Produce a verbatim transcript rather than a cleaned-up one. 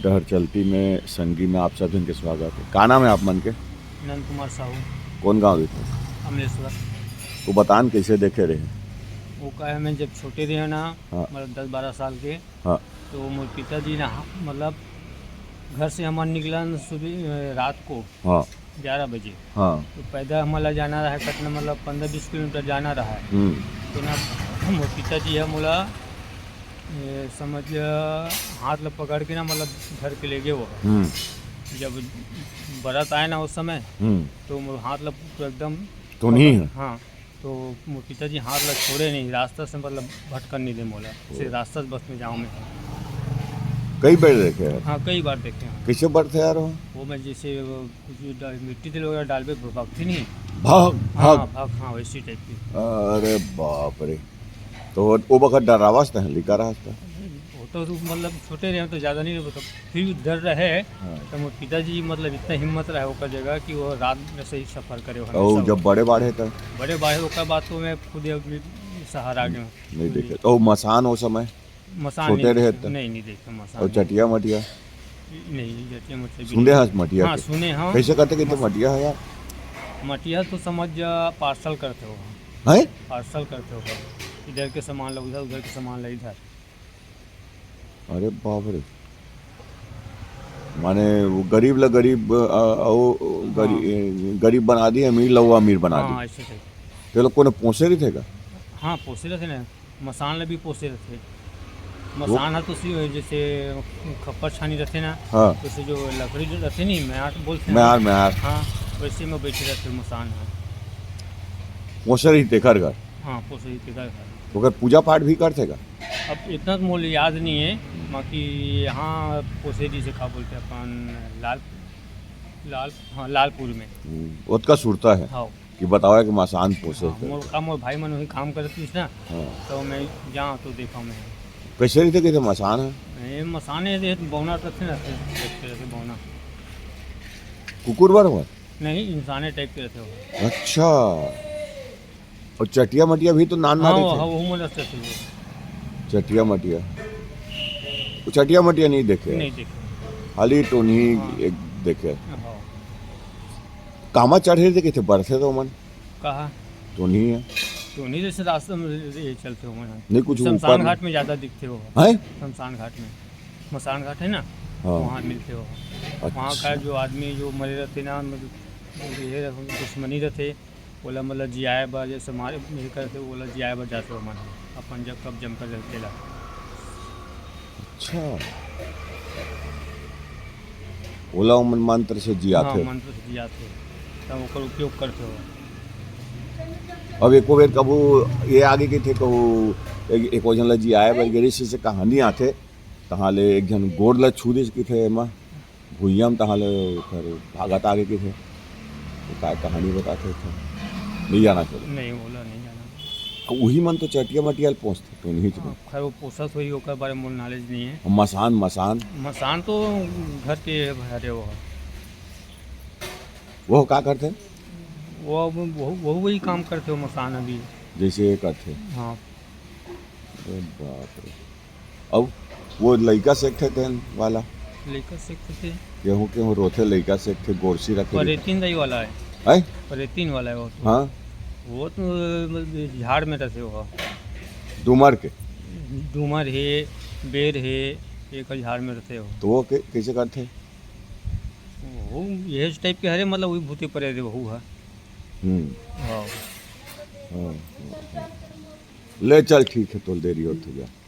डहर चलती में संगी में आप सभी के स्वागत है। का नाम है आप मन के? नंद कुमार साहू। कौन गांव देते? अमलेश्वर। वो बतान कैसे देखे रहे? वो का है, मैं जब छोटे रहे ना, हाँ। मतलब दस बारह साल के, हाँ। तो मोर पिताजी ना, मतलब घर से हमार निकलन सुबह, अ, रात को हाँ। ग्यारह बजे। हाँ। तो पैदल हमला जाना रहा, कितना मतलब पन्द्रह बीस किलोमीटर जाना रहा है। हम्म। तो ना मोर पिताजी है मोला, ये समझ, हाथ ला पकड़ के ना मतलब घर के ले गए वो। हम्म। जब बरत आए ना उस समय, हम्म। तो मोर हाथ ला पूरा एकदम तो नहीं पकड़-, है। हाँ, तो मोर पिताजी हाथ ला छोड़े नहीं, रास्ता से मतलब भटकन नहीं दे मोला, ओ। से रास्ता से बस में जाऊँ मैं। कई बार देखे हैं? हाँ, कई बार देखे हैं। कैसे बढ़ते आ रहे हो? वो मैं जैसे वो कुछ डा-, मिट्टी तेल वगैरह डालबे, भागती नहीं। भाग, हाँ, भाग। भाग, हाँ, वैसी टाइप की। अरे बाप रे। तो वो, वो बखत डरावस त है, लिखा रहस त। वो तो, तो मतलब छोटे रहे तो ज़्यादा नहीं, मतलब फिर भी डर रहे। हाँ। तो मोर पिताजी मतलब इतना हिम्मत रहे ओकर जगह कि वो रात में से ही सफर करे, वो और हमेशा। जब बड़े बाढ़े त? बड़े बाढ़े ओकर बाद तो मैं खुद ही अपनी सहारा आ गया। नहीं देखे। तो मसान वो समय? मसान छोटे नहीं रहे देखे, त? नहीं, नहीं देखे मसान। और चटिया मटिया? नहीं, चटिया मटिया भी सुने नहीं। हस मटिया हाँ, के? सुने हाँ। कैसे करते, कहते मस- मटिया है यार? मटिया तो समझ जा, पार्सल करते हो। हैं? पार्सल करते हो। इधर के सामान ला उधर, उधर के सामान ला इधर। अरे बाप रे। माने वो गरीब ला गरीब, अ, अ, वो गरी-, हाँ। ए, गरीब बना दिए, अमीर ला वो अमीर बना हाँ, दिए। ऐसे टाइप। ते लोग को ने पोसे रहिथे का? हाँ, पोसे रहिथे ना। मसान ला भी पोसे रहिथे। वो मसान ह तो सी-, जैसे खप्पर छानी रहिथे ना, हाँ। जैसे जो लकड़ी जो रहिथे नहीं, म्यार बोलथे ना। म्यार, म्यार। हाँ, वैसे में बैठे रहिथे मसान ह। पोसे रहिथे घर घर? हाँ, पोसे रहिथे घर घर। ओकर पूजा पाठ भी करथे का? अब इतना तो मोला याद नहीं है, बाकी यहाँ पोसे जी से का बोलथे अपन लाल, लाल, हाँ, लालपुर में। हम्म, ओतका सुरता है हाँ। कि बतावा कि मसान पोसे हाँ, कर। मोर का, मोर भाई मन वही काम करत रहिस ना, हाँ। तो मैं जाऊँ तो देखा मैं। कैसे रहिथे, कहते मसान है? ये मसाने रहिथे, बौना रहिथे ना, रहिथे बौना। कुकुर बर हुआ? नहीं, इंसाने टाइप के रहिथे वो। अच्छा। और चटिया मटिया भी तो नान हाँ, नान वो, रहिथे। हाँ, वो मन रहिथे वो। चटिया मटिया। वो चटिया मटिया नहीं देखे। नहीं देखे। खाली टोनही हाँ। एक देखे। हाँ। कामा चढ़े थे, किथे बरसे तो मन। कहा? टोनही है। टोनही जैसे रास्ता में ये चलते हो मन। नहीं, कुछ शमशान ऊपर घाट में ज़्यादा दिखते हो। हैं? शमशान घाट में। शमशान घाट है ना? हाँ। वहाँ मिलते हो। अच्छा। वहाँ का जो आदमी जो मरे रहिथे ना, मतलब, ये रहिथे, दुश्मनी रहिथे, ओला मतलब जियाए बर, जैसे मारे, ये करथे, ओला जियाए बर जाथे ओमन, अपन जब कब जम कर रहिथे ला। अच्छा। ओला ओमन मंत्र से जियाथे। हाँ, मंत्र से जियाथे। तब ओकर उपयोग करथे वो। अब एको बेर कभू ये आगे कहिथे, कहू एक, एको झन ला जियाए बर गे रिहिस, से कहानी आथे, तहाँ ले एक झन गोड़ ला छू दिस कहिथे एमा। भुइयां म तहाँ ले ओकर भागत आगे कहिथे। तो काय कहानी बताथे ओथे? नहीं जाना चलो। नहीं, ओला नहीं जाना। तो उही मन तो चटिया मटिया ल पोसथे, टोनही च में। हाँ, खैर, वो पोसत होही, ओकर बारे में मोला knowledge नहीं है। मसान, मसान? मसान तो घर के हरे वो है। वो का करथे? वो, वो, वो वही काम करथे, वो मसान अभी। जैसे ये करथे? हाँ। अरे बाप रे। अब वो लइका सेकथे तेन वाला? लइका सेकथे। केहू, केहू रोथे, लइका सेकथे, गोरसी रखे। परेतिन दाई वाला है। हैं? परेतिन वाला है वो तो। हाँ। वो तो, मतलब, झाड़ में रहिथे वो। डूमर के? डूमर हे, बेर हे, एक झाड़ में रहिथे वो। तो वो के-, कैसे करथे? वो ये टाइप के हरे, मतलब, वही भूते परे थे, वहू है। हम्म। हाँ। हाँ, हाँ, हाँ। ले चल, ठीक है, तोल देरी होत हे जा।